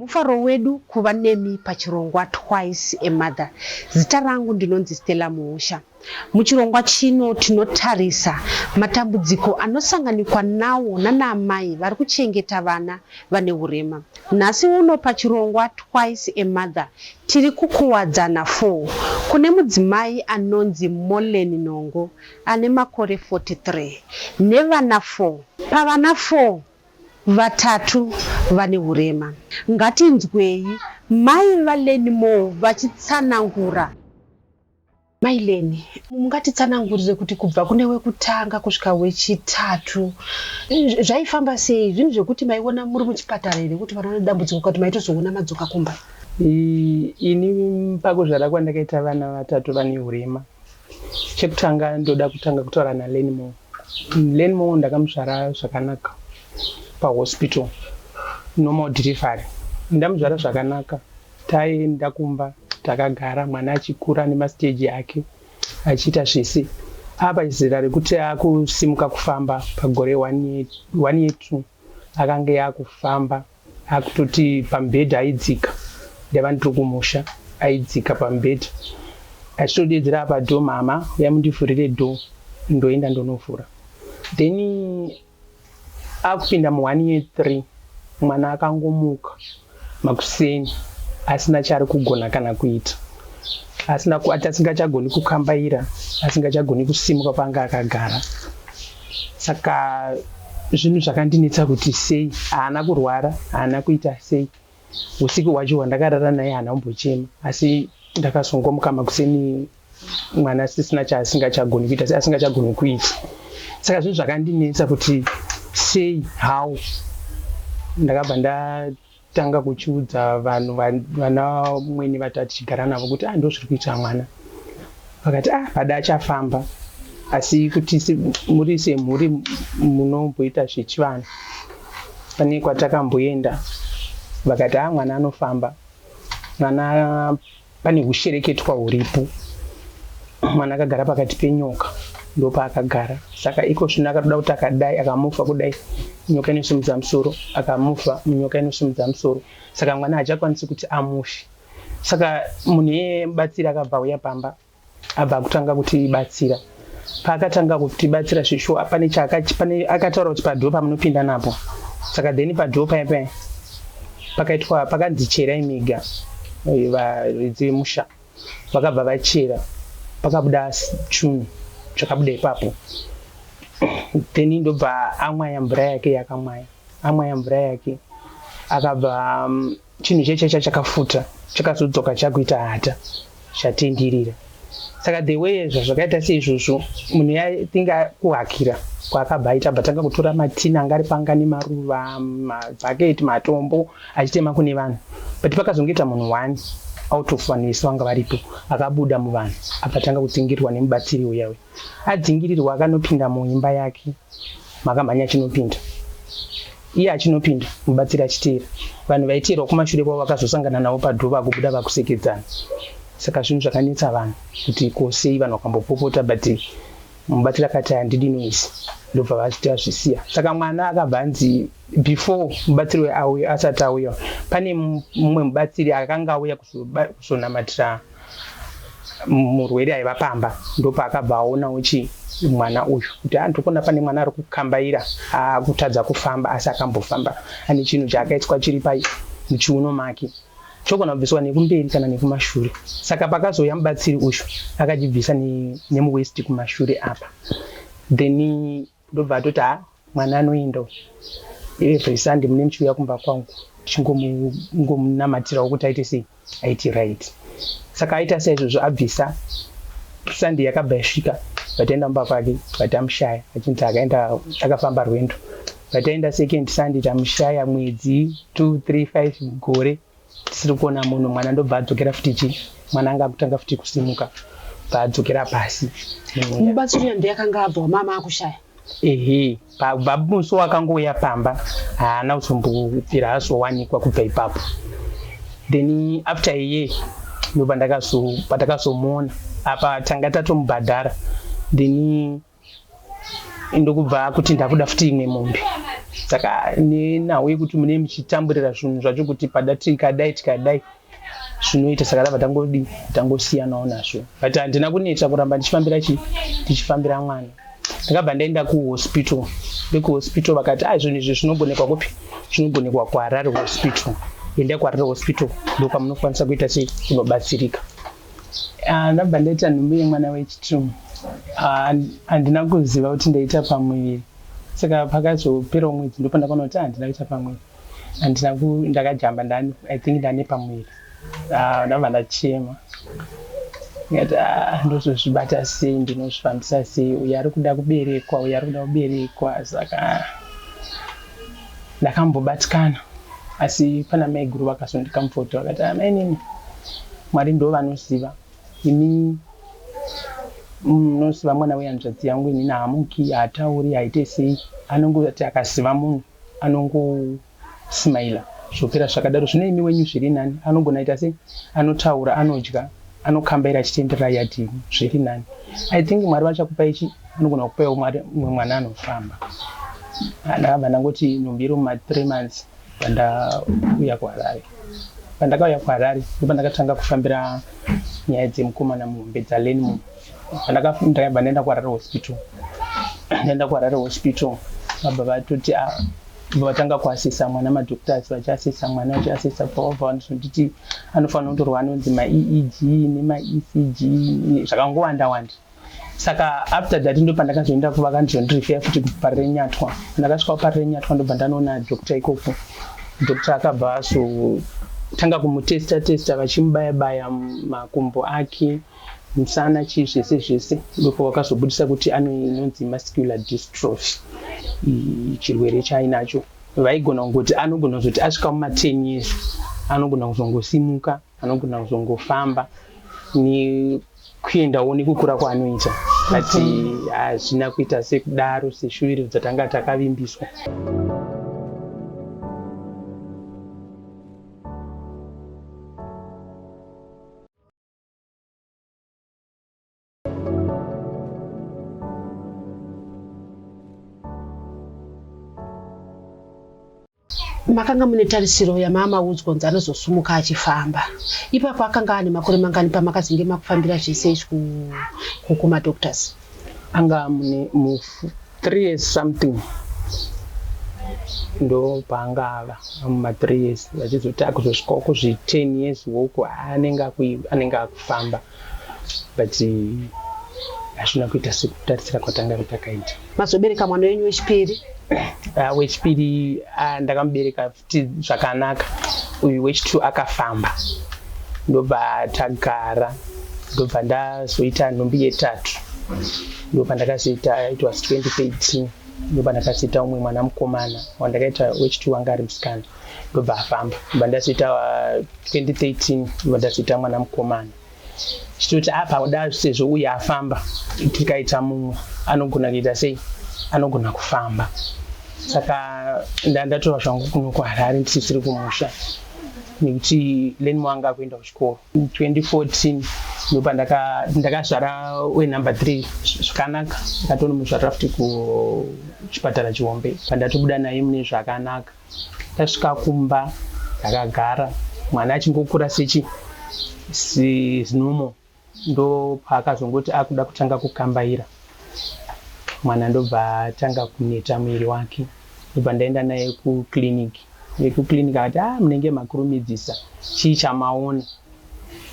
Mufaro wedu kuva nemi pachirongwa Twice a Mother. Zita rangu ndinonzi Stella Muusha. Muchirongwa chino tinotarisa matambudziko anosanganikwa nawo nanaamai vari kuchengeta vana vane hurema. Nhasi uno pachirongwa Twice a Mother tiri kuKuwadzana 4 kune mudzimai anonzi Mollen Nongo ane makore 43 nevana 4. Pavana 4 vatatu vane hurema. Ngatinzwei mai vaLenmore vachitsanangura. Mai Leni, mungatitsanangurire kuti kubva kune wekutanga kusvika wechitatu zvaifamba sei? Zvinhu zvekuti maiona muri muchipatara here kuti vana vane dambudziko kana kuti maitozoona madzoka kumba? Ini pakuzvara kwandakaita vana vatatu vane hurema. Chekutanga ndoda kutanga kutaura naLenmore. Lenmore ndakamuzvara zvakanaka pahospital, normal delivery. Ndamuzvara zvakanaka, taenda kumba takagara mwana achikura nemasteji ake achiita zvese. Apa zera rekuti akusimuka kufamba pagore 1 year 2 akange akufamba akutoti pamubhedha aidzika. Ndaiva ndiri kumusha, aidzika pamubhedha achitodedzera apa door, "Mama, uya mundivhurire door." Ndoenda ndonovhura. Then akupinda mu1 year 3, mwana akangomuka makuseni asina chaari kugona kana kuita, asina asingachagoni kukambaira, asingachagoni kusimuka paanga akagara. Saka zvinhu zvakandinetsa kuti sei haana kurwara, haana kuita sei. Usiku hwacho hwandakarara naye haana kumbochema, asi ndakazongomuka makuseni mwana asisina chaasingachagoni kuita, asingachagoni kuita. Saka zvinhu zvakandinetsa kuti sei, how. Ndakabva ndatanga kuchiudza vanhu vana mweni vatati tichigara navo kuti, "Ah, ndo zviri kuita mwana." Vakati, "Ah, pada achafamba, asi kuti muri semhuri munomboita zvechivanhu." Pane kwatakamboenda, vakati, "Ah, mwana anofamba, mwana pane ushereketwa huripo, mwana akagara pakati penyoka, ndopaakagara. Saka iko zvino akatoda kuti akadai akamufa kudai, nyoka inosimudza musoro, akamufa nyoka inosimudza musoro, saka mwana haachakwanisi kuti amufi." Saka munhu iyeye mubatsiri akabva auya pamba, abva kutanga kutibatsira. Paakatanga kutibatsira zvishuwa, pane pane akataura kuti padoor pamunopinda napo. Saka then padoor paya paya pakaitwa, pakanzi, "Cherai mega." Varidzi vemusha vakabva vachera, pakabuda chunhu chakabuda ipapo. Then ndobva amwaya mvura yake, yakamwaya, amwaya mvura yake, akabva chinhu chechecha chakafuta chakazodzoka chakuita hata chatendirira. Saka the way zvazvakaita seizvozvo, munhu yatinga kuhakira kwaakabva aita, abva tanga kutora matini anga ari panga nemaruva, mabhaketi, matombo, achitema kune vanhu. But pakazongoita munhu one out of vanhu vese vanga varipo akabuda muvanhu, abva tanga kudzingirirwa nemubatsiri uya uya. Adzingirirwa, akanopinda muimba yake, makamhanya achinopinda iye, achinopinda mubatsiri achiteera. Vanhu vaiteerwa kumashure kwavo vakazosangana navo padoor vakubuda vakusekedzana. Saka zvinhu zvakanetsa vanhu kuti ko sei, vanhu vakambopopota, but mubatsiri akati, "Handidi noise." Ndobva vazvisiya. Saka mwana akabva anzi, before mubatsiri auya, asati auya, pane mumwe mubatsiri akanga auya kuzonamatira murwere aiva pamba. Ndopaakabva aonawo chi mwana uyu kuti, "Ah, ndikuona pane mwana ari kukambaira, akutadza kufamba, asi akambofamba. Ane chinhu chaakaiswa chiri pai muchiuno make, chogona kubviswa nekumberi kana nekumashure." Saka pakazouya mubatsiri uyu, akachibvisa nemuwaist kumashure apa. Then ndobva atoti, "Ha, mwana anoenda every Sunday, mune muchiuya kumba kwangu tichingomunamatirawo kuti aite sei, aiti right." Saka aita saizvozvo, abvisa, Sunday yakabva yasvika, vataenda mumba kwake, vatamushaya, achinzi akaenda, akafamba rwendo. Vataenda second Sunday, tamushaya. Mwedzi 2, 3, 5, gore tisiri kuona munhu. Mwana ndobva adzokera futi chi mwana anga akutanga futi kusimuka, bvaadzokera pasi. Mubatsiri uya ndiye akanga abva wamama akushaya? Ehe, pabva musi wakangouya pamba haana kuzombopera azowanikwa kubva ipapo. Then after a year ndobva patakazomuona apa, tanga tatomubhadhara. Then ndokubva kuti, "Ndakuda futi imwe mombe." Saka nenhau yekuti mune muchitamburira zvinhu zvacho kuti pada tikadai tikadai zvinoita, saka tabva tangodii, tangosiyanawo nazvo. But handina kunetsa kuramba ndichifambira chii, ndichifambira mwana. Ndakabva ndaenda kuhospital. Vekuhospital vakati a zvinhu izvi zvinogonekwa kupi? Zvinogonekwa kuHarare Hospital. Endai kuHarare Hospital, ndokwamunokwanisa kuita sei, kunobatsirika. Ndabva ndaita nhumbu yemwana wechi2. Handina kuziva kuti ndaita pamuviri, saka pakazoperawo mwedzi ndopandakaona kuti handina kuita pamuviri. Handina, ndakajamba ndani, I think ndane pamuviri. Ndabva ndachema, ndikati ndozozvibata sei, ndinozvifambisa sei, uyo ari kuda kuberekwa, uyo ari kuda kuberekwa. Saka ndakambobatikana, asi pana maiguru vakazondikamfota, vakati mainini, Mwari ndo vanoziva, imi munoziva mwana wehanzvadzi yangu, inini haamuki, haatauri, haite sei, anongoti akaziva munhu anongosmaila, zvopera zvakadaro. Zvino imi wenyu zviri nani, anogona ita sei, anotaura, anodya, anokambaira achitenderera yadhini, zviri nani. I think Mwari vachakupai chi, anogona kupaiwo Mwari mumwe mwana anofamba. Ndakabva ndangoti nhumbi iri muma3 months pandauya kuHarare. Pandakauya kuHarare ndopandakatanga kufambira nyaya dzemukomana muhombe dzaLenmo. Ndakabva ndaenda kuHarare Hospital. Ndaenda kuHarare Hospital, vabva vatoti vatanga kuasesa mwana, madoctors vachiasesa mwana, vachiasesa, bva vanozonditi anofanira kutorwa anonzi maEEG nemaECG, zvakangowanda wanda. Saka after that ndo pandakazoenda kuvakandizondirifeya futi kuParirenyatwa. Ndakasvika kuParirenyatwa, ndobva ndanoona doctor ikoko. Doctor akabva azotanga kumutesta testa, vachimubaya baya makumbo ake, musana, chii, zvese zvese. Ndipo vakazobudisa kuti inonzi muscular dystrophy, chirwere chaainacho. Vaigona kungoti anogona kuzoti asvika muma10 years anogona kuzongosimuka, anogona kuzongofamba nekuendawo nekukura kwaanoita, but hazvina kuita sekudaro seshuviro dzatanga takavimbiswa. Makanga mune tarisiro yamamaudzwa kunzi anozosumuka achifamba. Ipapo akanga ane makore mangani pamakazenge makufambira zvese izvi kumadoctors? Anga mune mu 3 years something ndo paanga ava muma3 years, vachizoti akuzosvikawo kuzvi 10 years woko anenge akufamba, but hazvina kuita sekutarisira kwatanga takaita. Mazobereka mwana wenyu wechipiri? Wechipiri ndakamubereka futi zvakanaka. Uyu wechi2 akafamba, ndobva tagara, ndobva ndazoita nhumbi yetatu. Ndopandakazoita, it was 2013, ndopandakazoita umwe mwana mukomana wandakaita wechi2, wanga ari musikana, ndobva afamba. Ndobva ndazoita 2013, ndobva ndazoita mwana mukomana, chitoti apa da sezvo uyu afamba, tikaita mumwe anogona kuita sei, anogona kufamba. Saka ndatova zvangu kuno kuHarare, ndisisiri kumusha, nekuti Lenmo anga akuenda kuchikoro. 2014 ndopandakazvara wenumber 3 zvakanaka, ndakatonomuzvarira futi kuchipatara chihombe. Pandatobuda naye mune zvakanaka, tasvika kumba, ndakagara mwana achingokura sechi sezinomo. Ndo paakazongoti akuda kutanga kukambaira mwana, ndobva atanga kuneta muviri wake. Ndobva ndaenda naye kuclinic. Vekuclinic akati, "A, munenge makurumidzisa, chii chamaona?"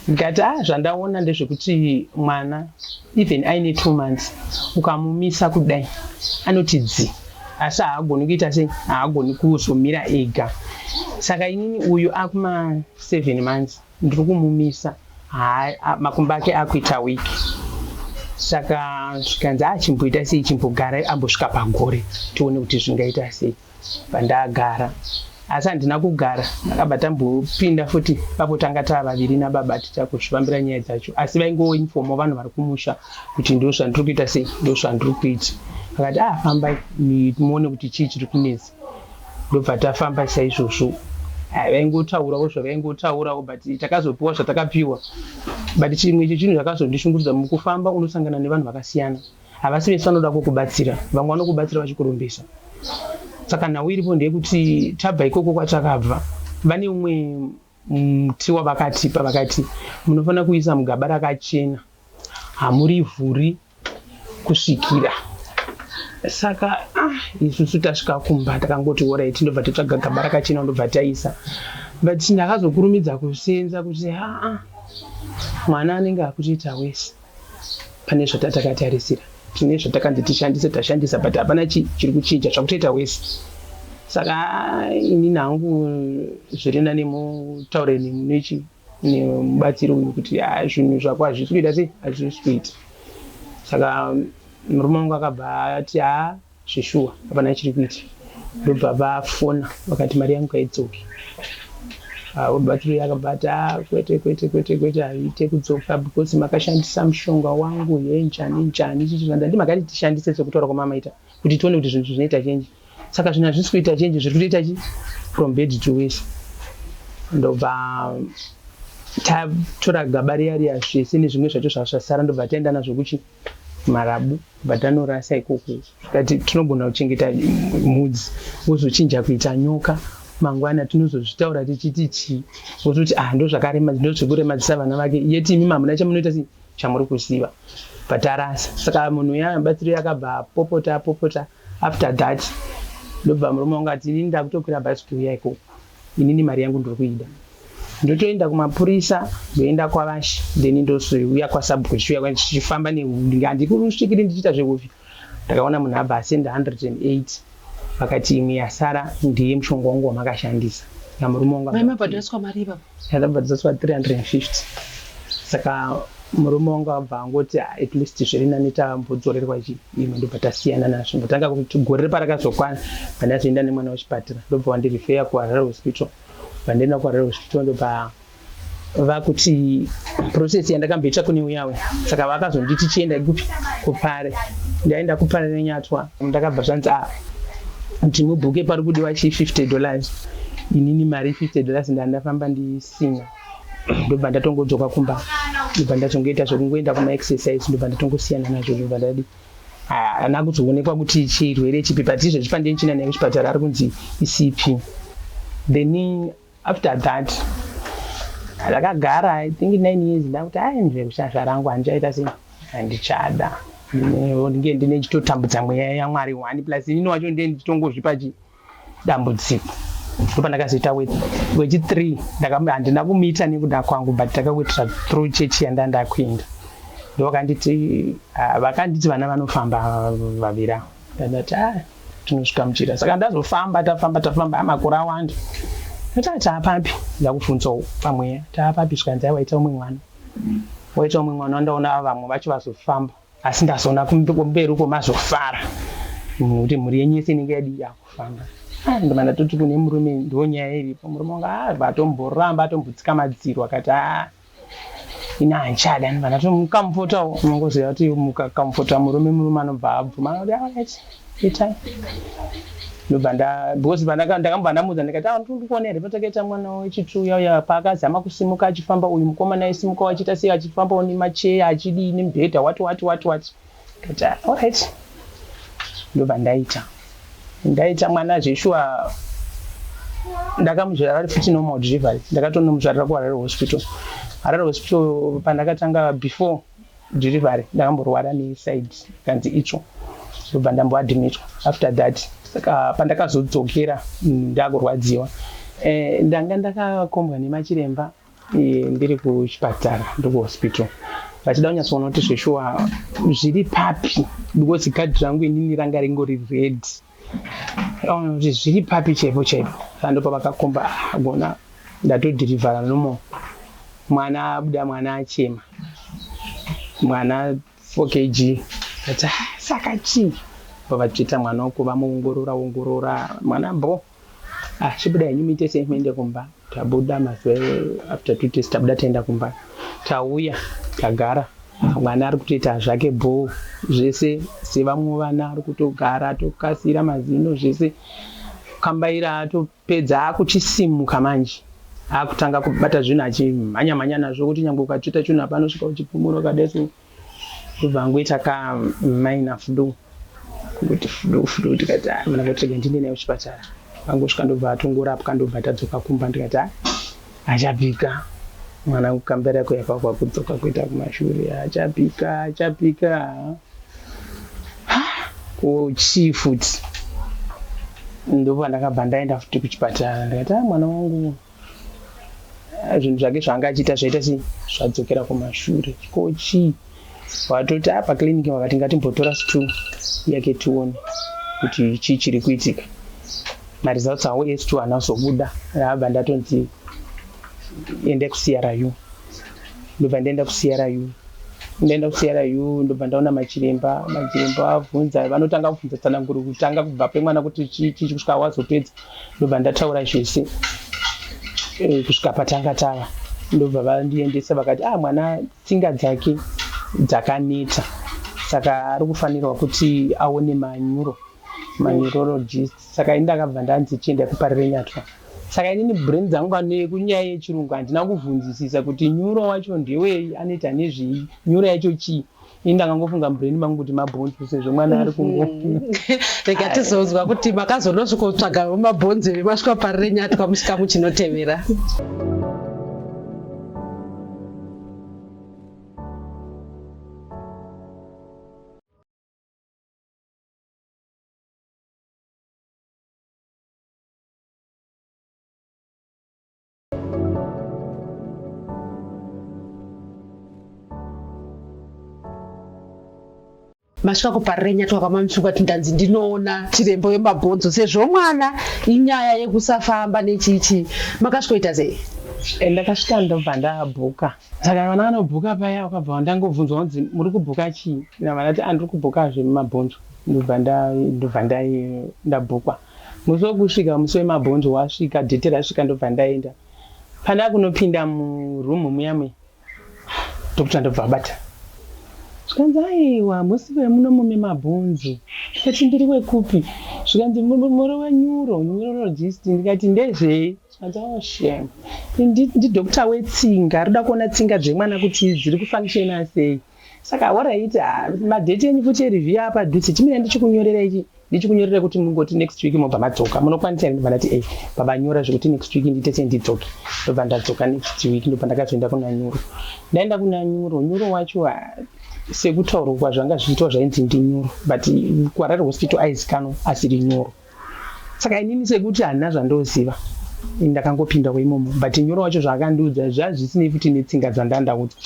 Ndikati, "A, zvandaona ndezvekuti mwana even aine 2 months, ukamumisa kudai anoti dzi, asi haagoni kuita sei, haagoni kuzomira ega. Saka inini uyu akuma 7 months ndiri kumumisa, makumbo ake akuita weak." Saka zvikanzi, "Achimboita sei, chimbogara ambosvika pagore tione kuti zvingaita sei." Pandagara, asi handina kugara, ndakabva tambopinda futi papo. Tanga taa vaviri nababa tichakuzvifambira nyaya dzacho, asi vaingoinfomawo vanhu vari kumusha kuti ndo zvandiri kuita sei, ndo zvandiri kuita. Akati, "Ah, fambai muone kuti chii chiri kunetsa." Ndobva tafamba saizvozvo. Vaingotaurawo zvavaingotaurawo, but takazopiwa zvatakapiwa. But chimwe chechinhu zvakazondishungurudza, mukufamba unosangana nevanhu vakasiyana. Havasi vese vanoda kukubatsira, vamwe vanokubatsira vachikurumbisa. Saka nhau iripo ndeyekuti tabva ikoko kwatakabva, vane umwe muti wavakatipa, vakati munofanira kuisa mugaba rakachena, hamurivhuri kusvikira. Saka isusu tasvika kumba takangoti alright, ndobva tatsvaga gaba rakachena, ndobva taisa. But ndakazokurumidza kusenza kuti haa, mwana anenge akutoita wese pane zvatakatarisira. Tine zvatakanzi tishandise, tashandisa, but hapana chiri kuchinja, zvakutoita wese. Saka inini hangu zviri nane mutaure nechi nemubatsiri uyu kuti zvinhu zvako hazvisi kuita sei, hazvisi kuita. Saka murume wangu akabva ati haa, zveshuwa hapana chiri kuita. Ndobva vafona vakati mari yangu haidzoki. Mubatsiri uyu akabva ati haa, kwete kwete kwete kwete, haiite kudzoka because makashandisa mushonga wangu he njani njani chichi ndi makati tishandise sekutaura kwamamaita kuti tione kuti zvinhu zvinoita change. Saka zvinhu hazvisi kuita change, zviri kutoita chi from bad to worse. Ndobva tatora gaba riya riya zvese nezvimwe zvacho zvasara, ndobva taenda nazvo kuchi marabu, bva tanorasa ikoko. Tikati tinogona kuchengeta mudzi wozochinja kuita nyoka mangwana, tinozozvitaura tichiti chii? Wozoti ah, ndozvakarema, ndozvekuremadzisa vana vake, yeti imi hamuna chamunoita sei, chamuri kuziva. Bvatarasa. Saka munhu uya mubatsiri uya akabva apopota apopota. After that ndobva murume wangu ati inini ndakutokwira bhazi kuuya ikoko, inini mari yangu ndiri kuida. Ndotoenda kumapurisa, ndoenda kwavashi, then ndozouya kwasabhuku, ndichiuya ndichifamba, handikusvikiri ndichiita zvehufi. Ndakaona munhu abva asenda 108, vakati imwe yasara ndiye mushonga wangu wamakashandisa. Namurume wangu Maimabhadhariswa mari ipapo? Ndakabhadhariswa 350. Saka murume wangu abva angoti at least zviri nani tambodzorerwa chi imwe, ndobva tasiyana nazvo. Ndotanga kuti gore reparakazokwana pandazoenda nemwana wechipatara, ndobva wandirifeya kuHarare Hospital. Pandaenda kuHarare Hospital ndobva vakuti process yandakamboita kune uyawe, saka vakazonditi chienda kupi, kuPare. Ndaenda kuPare neNyatwa, ndakabva zvanzi a kuti mubhuke pari kudiwa chi $50. Inini mari $50 ndandafamba ndisina, ndobva ndatongodzoka kumba, ndobva ndatongoita zvekungoenda kumaexercise, ndobva ndatongosiyana nazvo. Ndobva ndadi haana kuzoonekwa kuti chirwere chipi, but izvezvi pandinichina naye kuchipatara ari kunzi iCP. Then after that ndakagara I think 9 years, ndakuti ai ndivekushasha rangu handichaita sei, handichada, ndinge ndine chitotambudza mweya yaMwari one, plus inini wacho ndiye ndichitongozvipa chi dambudziko. Ndopandakazoita wechi3. Handina kumuita nekuda kwangu, but takawetera through chechi yanda ndakuenda. Ndovakanditi vakanditi vana vanofamba vaviri ava. Ndandati a tinosvika muchira. Saka ndazofamba, tafamba tafamba, amakore awanda. Ndati taapapi? Ndakubvunzawo pamweya, taapapi? Zvikanzi aiwaita umwe mwana, waita umwe mwana. Wandaona vamwe vacho vazofamba, asi ndazoona kumberi uko mazofara kuti mhuri yenyu yese inenge yadii, yakufamba. Ndobva ndatoti kune murume, ndo nyaya iripo. Murume wanga atomboramba, atombotsika madziro, akati a ini handichada. Ndobva ndatomukamfotawo. Unongoziva kuti mukakamfota murume, murume anobva abvuma, anoti alright, itai. Ndobva nda because ndakambva ndamuudza ndikati ah, ndikuona here patakaita mwana wechitu uya uya paakazama kusimuka achifamba, uyu mukomana aisimukawo achiita sei, achifambawo nemacheya, achidii, nemubhedha, wati wati wati wati. Ndikati alright, ndobva ndaita mwana. Zveshuwa ndakamuzvara ari futi normal delivery. Ndakatonomuzvarira kuHarare Hospital. Harare Hospital pandakatanga, before delivery ndakamborwara neside kanzi itsvo, ndobva ndamboadmitwa after that. Saka pandakazodzokera ndakurwadziwa, ndanga ndakakombwa nemachiremba ndiri kuchipatara, ndiri kuhospital, vachida kunyatsoona kuti zveshuwa zviri papi, because kadhi rangu inini ranga ringori red, kuti zviri papi chaipo chaipo. Saka ndopavakakomba gona ndatodhirivhara nomo, mwana abuda, mwana achema, mwana 4 kg. Ati saka chii? Vavatsveta mwana uko, vamuongorora ongorora mwana bo, ah, chibuda henyu muite sei, muende kumba. Tabuda mazuva after 2 days, tabuda taenda kumba, tauya tagara. Mwana ari kutoita zvake bhoo zvese sevamwe vana, ari kutogara, atokasira mazino zvese, kambaira atopedza, akuchisimuka manje, akutanga kubata zvinhu achimhanya mhanya nazvo, kuti nyange ukatsveta chinhu apanosvika uchipumura ukadai so. Ndobva angoita ka minor flu. Kungoti flu flu ndikati ah mwana kuti rega ndiende naye kuchipatara. Angosvika ndobva atongorapwa ndobva tadzoka kumba ndikati ah achapika. Mwana kukambera kuya kwakwa kudzoka kuita kumashure achapika achapika. Ko chii futi? Ndopandakabva ndaenda futi kuchipatara ndikati ah mwana wangu zvinhu zvake zvaanga achiita zvaita sei zvadzokera kumashure ko chii vatoti apa ah, clinic vakati ngatimbotora stool yake tione kuti chii chiri kuitika maresults awo estool anazobuda abva ndatonzi ende kuCRU ndobva ndaenda kuCRU ndaenda kuCRU ndobva ndaona machiremba machiremba avhunza vanotanga kubvunza tsananguro kutanga kubva pemwana kuti chii chii kusvika wazopedza ndobva ndataura zvese eh, kusvika patanga tava ndobva vandiendesa vakati ah mwana tsinga dzake dzakaneta saka ari kufanirwa kuti aone manyuro maneurologist saka ini ndakabva ndanzi chienda kuParirenyatwa saka inini brain dzangu kunyaya yechirungu handina kuvhunzisisa kuti neuro wacho ndewei anoita nezvei neuro yacho chii ini ndakangofunga mubrain mangu kuti mabhonzo sezvo mwana ari kungo rega tizonzwa kuti makazonosvikotsvaga mabhonzo here masvika Parirenyatwa muchikamu chinotevera. Masvika kuParirenyatwa kwamamusvika kuti ndanzi ndinoona chiremba wemabhonzo sezvo mwana inyaya yekusafamba nechichi makasvikoita sei? Eh, ndakasvika ndobva ndabhuka saka vana vanobhuka paya ukabva ndangobvunzwa kunzi muri kubhuka chii ndabva ndati andiri kubhuka zvemabhonzo ndobva ndobva ndabhukwa musi wekusvika musi wemabhonzo wasvika date rasvika ndobva ndaenda pandakunopinda murumu muya muya doctor ndobva abata zvikanzi aiwa musi wemuno mume mabhonzo ndikati ndiri wekupi zvikanzi muri weneuro neurologist ndikati ndezvei zvikanzi oh shame ndidoctor wetsinga arikuda kuona tsinga dzemwana kuti dziri kufunctiona sei saka alright madate enyu futi ereview apadhuze chimira ndichikunyorera ichi ndichikunyorera kuti mungoti next week mobva madzoka munokwanisa here ndobva ndati e baba nyora zvekuti next week ndiite sendidzoke ndobva ndadzoka next week ndobva ndakazoenda kuna neuro ndaenda kuna neuro neuro wacho sekutaurwa kwazvanga zvichiitwa zvainzi ndineuro but kuHarare Hospital aizikanwa asiri neuro saka inini sekuti handina zvandoziva ndakangopindawo imomo but neuro wacho zvaakandiudza zvazvisinei futi netsinga dzandandaudzwa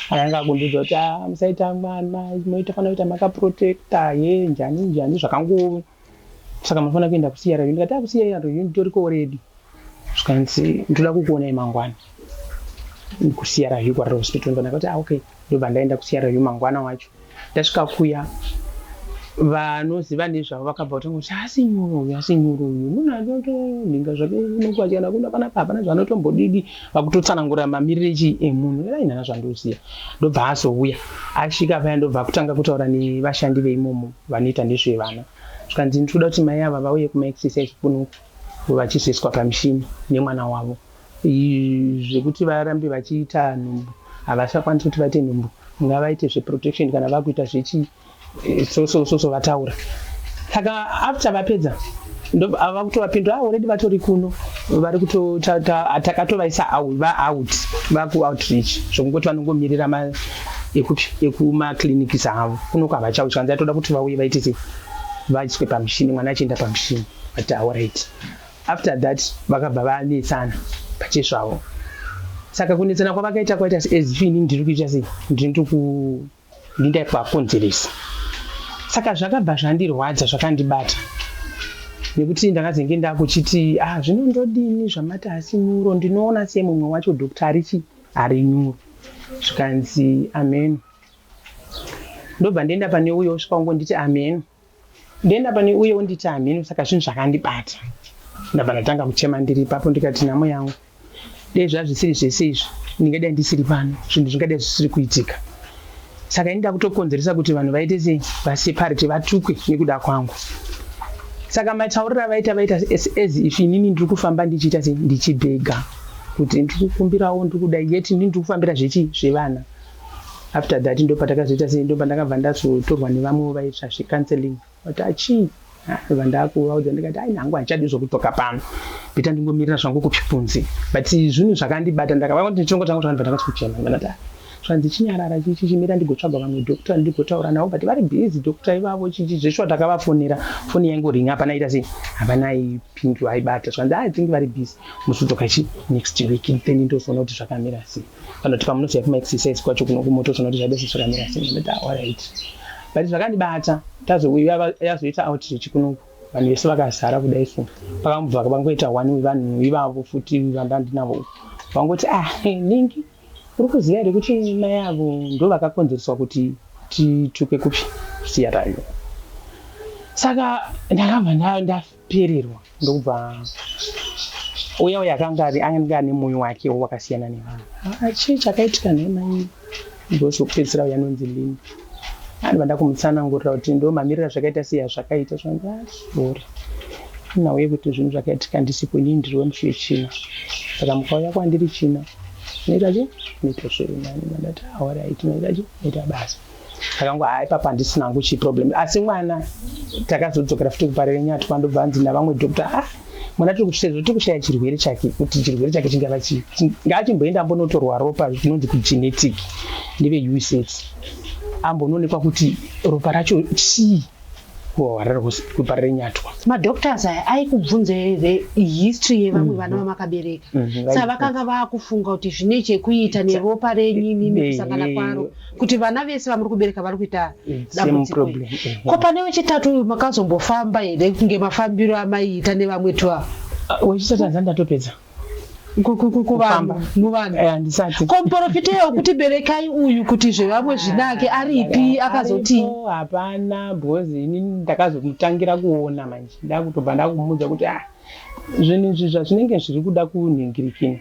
akanga akundiudza kuti ah, musaita mwana moita fanira kuita makaprotecta ye njani njani zvakango saka munofanira kuenda kuCRU ndikati ah kuCRU nditoriko already zvikanzi ndoda kukuonai mangwana kuCRU kuHarare Hospital ndakati ah okay ndobva ndaenda kuCRU mangwana wacho ndasvika kuya vanoziva nezvavo vakabva kutanga kuti asi neuro uyu asi neuro uyu munhu anotonhinga zvake unokwachana kuna panapa hapana zvaanotombodidi vakutotsanangura mamiriro echi emunhu erainhana zvandoziva ndobva azouya asvika paya ndobva kutanga kutaura nevashandi veimomo vanoita nezvevana zvikanzi ndinoda kuti mai ava vauye kumaexercise kunoku vachizoiswa pamushini nemwana wavo zvekuti varambe vachiita nhumbu havasakwanisi kuti vaite nhumbu ngavaite zveprotection kana vakuita zvechi so so so so vataura saka after vapedza ava kutovapindura ah, already vatori kuno vari kuto takatovaisa vaout vakuoutreach zvokungoti vanongomirira ekupi ekumaclinics avo kunoko havachauyi zvanzi atoda kuti vauye vaite sei vaiswe pamushini mwana achienda pamushini vati alright after that vakabva vanetsana pachezvavo saka kunetsana kwavakaita kwaita as if ini ndiri kuita sei ndiri ku ndindai kuvakonzeresa saka zvakabva zvandirwadza zvakandibata nekuti ndakazenge ndakuchiti ah zvino ndodini zvamati asi neuro ndinoona semumwe wacho doctor arichi ari neuro zvikanzi amen ndobva ndienda pane uyo osvika ungonditi amen ndienda pane uyo onditi amen saka zvinhu zvakandibata ndabva ndatanga kuchema ndiri ipapo ndikati nhamo yangu dei zvazvisiri zvese izvi ndingadai ndisiri pano zvinhu zvingadai zvisiri kuitika saka ini ndakutokonzeresa kuti vanhu vaite sei vaseparate vatukwe nekuda kwangu saka matauriro avaita vaita as if inini ndiri kufamba ndichiita sei ndichibhega kuti ndiri kukumbirawo ndiri kudai yet inini ndiri kufambira zvechi zvevana. After that ndopatakazoita sei, ndopandakabva ndazotorwa nevamwewo vaiita zvecounseling, vati achii. Ndobva ndakuvaudza ndikati, ai, hangu handichadi zvokudzoka pano, better ndingomirira zvangu kupi kunze. But zvinhu zvakandibata, ndakava kuti chongo changu zvakandibva, ndakati kuchema, ndikati, ah, zvanzi chinyarara, chichimira, ndigotsvaga vamwe doctor ndigotaura navo, but vari busy doctor ivavo. Chichi zveshuwa takavafonera, foni yaingoringa, hapana aita sei, hapana aipindura aibata. Zvanzi, I think vari busy, muzodzoka chi next week, then ndozoona kuti zvakamira sei, kana kuti pamunozoya kumaexercise kwacho kuno kumotozoona kuti zvadese zvakamira sei. Ndati, ah, alright. But zvakandibata, yazoita outreach kunoku, vanhu vese vakazara kudai so, pakambobva vangoita one wevanhu ivavo futi vandandinavo, vangoti, ah, ningi uri kuziva here kuti mai avo ndo vakakonzereswa kuti tituke kupi siyarayo? Saka ndakabva ndapererwa, ndokubva uya uya akanga ari anga ane mwoyo wake wakasiyana nevanhu. Ah, chii chakaitika nhai mai? Ndozokupedzisira uya anonzi Lini andibva ndakumutsanangurira kuti ndo mamiriro zvakaita sei, hazvakaita. Zvanzi, ah, sorry, nhau yekuti zvinhu zvakaitika ndisipo, inini ndiri wemusi wechina, saka mukauya kwandiri china noita chi noita zviri nani. Ndati, alright, noita chi noita basa. Akango, hai, ipapa handisina hangu chiproblem. Asi mwana takazodzokera futi kuParirenyatwa, ndobva anzi navamwe doctor, ah, mwana tiri sezvo tiri kushaya chirwere chake, kuti chirwere chake chingava chii, ngaachimboenda ambonotorwa ropa zvinonzi kugenetic ndeve-USAID, ambonoonekwa kuti ropa racho chii kuParirenyatwa. Madoctors aya aikubvunza here history yevamwe vana vamakabereka? Saka vakanga vaakufunga kuti zvine chekuita neropa renyu imimi, kusangana kwaro, kuti vana vese vamuri kubereka vari kuita dambudziko. Ko pane wechitatu uyu makazombofamba here kunge mafambiro amaiita nevamwe tu ava? Wechitatu handisati ndatopedza. Kuvanhu muvanhu. Handisati. Ko muprofita wekuti berekai uyu kuti zvevamwe zvinake aripi? Akazoti Hapana, because ini ndakazomutangira kuona manje ndakutobva ndakumuudza kuti, ah, zvinhu izvi zvazvinenge zviri kuda kunhingirikina.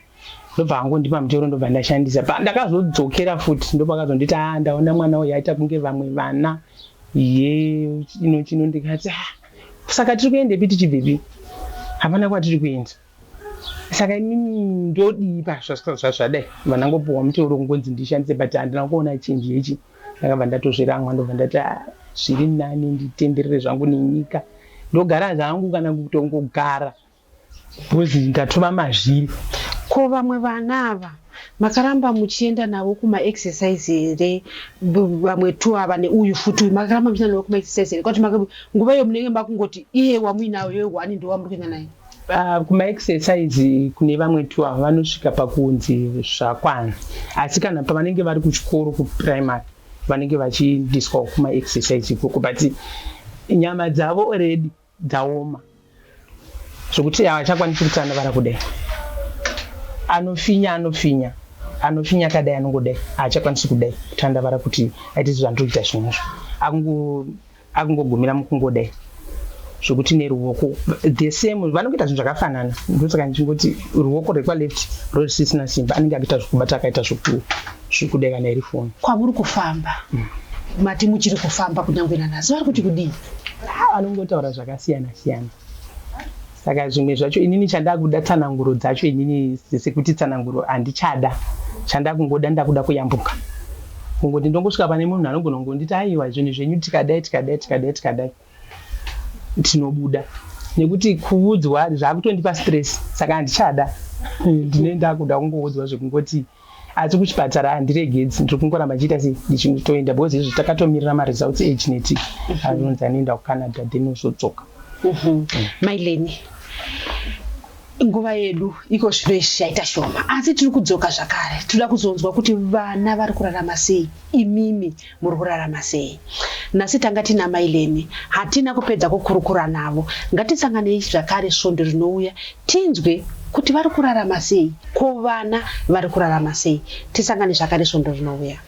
Ndobva angondipa mutoro, ndobva ndashandisa. Pandakazodzokera futi ndopakazonditi, a, ndaona mwana uyu aita kunge vamwe vana ye chino chino. Ndikati, ah, saka tiri kuendepi, tichibvepi? Hapana kwatiri kuenda. Saka inini ndodii pazvazvadai? Vanangopuhwa mutoro kungonzi ndishandise, but handina kuona change yechi. Ndakabva ndatozviramwa, ndobva ndati, ah, zviri nani nditenderere zvangu nenyika, ndogara zvangu kana kutongogara, because ndatova mazviri. Ko vamwe vana ava makaramba muchienda navo kumaexercise here? Vamwe tu ava neuyu futi uyu, makaramba muchienda navo kumaexercise here, kwati nguva iyo munenge makungoti iye wamuinawo iwe one ndo wamuri kuenda naye? Kumaexercise kune vamwe tu ava vanosvika pakunzi zvakwana, asi kana pavanenge vari kuchikoro kuprimary vanenge vachiendeswawo kumaexercise ikoko, but nyama dzavo already dzaoma zvokuti havachakwanisi kutandavara kudai. Anofinya, anofinya, anofinya akadai, anongodai, haachakwanisi kudai kutandavara kuti aite zvandiri kuita zvinhu izvo, akungogumira mukungodai, zvokuti neruoko the same, vanongoita zvinhu zvakafanana. Ndosaka ndichingoti ruoko rwekwaleft rwezvisisina simba, anenge akuita zvokubata, akaita zvokudai kana iri foni. Kwamuri kufamba, mati muchiri kufamba kunyange nanhasi, vari kuti kudii? Vanongotaura zvakasiyana siyana. Saka zvimwe zvacho inini chandakuda tsananguro dzacho inini, sekuti tsananguro handichada, chandakungoda, ndakuda kuyambuka, kungoti ndongosvika pane munhu anogona kungonditi, aiwa, zvinhu zvenyu tikadai, tikadai, tikadai, tikadai, tinobuda, nekuti kuudzwa zvakutondipa stress. Saka handichada, ndine ndakuda kungoudzwa zvekungoti. Asi kuchipatara handiregedzi, ndiri kungoramba ndichiita sei, ndichitoenda, because izvo takatomirira maresults egenetic anonzi anoenda kuCanada, then ozodzoka. Maileni, nguva yedu iko zvino izvi yaita shoma, asi tiri kudzoka zvakare. Tinoda kuzonzwa kuti vana vari kurarama sei, imimi muri kurarama sei. Nhasi tanga tina Maileni, hatina kupedza kukurukura navo. Ngatisanganei zvakare svondo rinouya tinzwe kuti vari kurarama sei, ko vana vari kurarama sei. Tisangane zvakare svondo rinouya.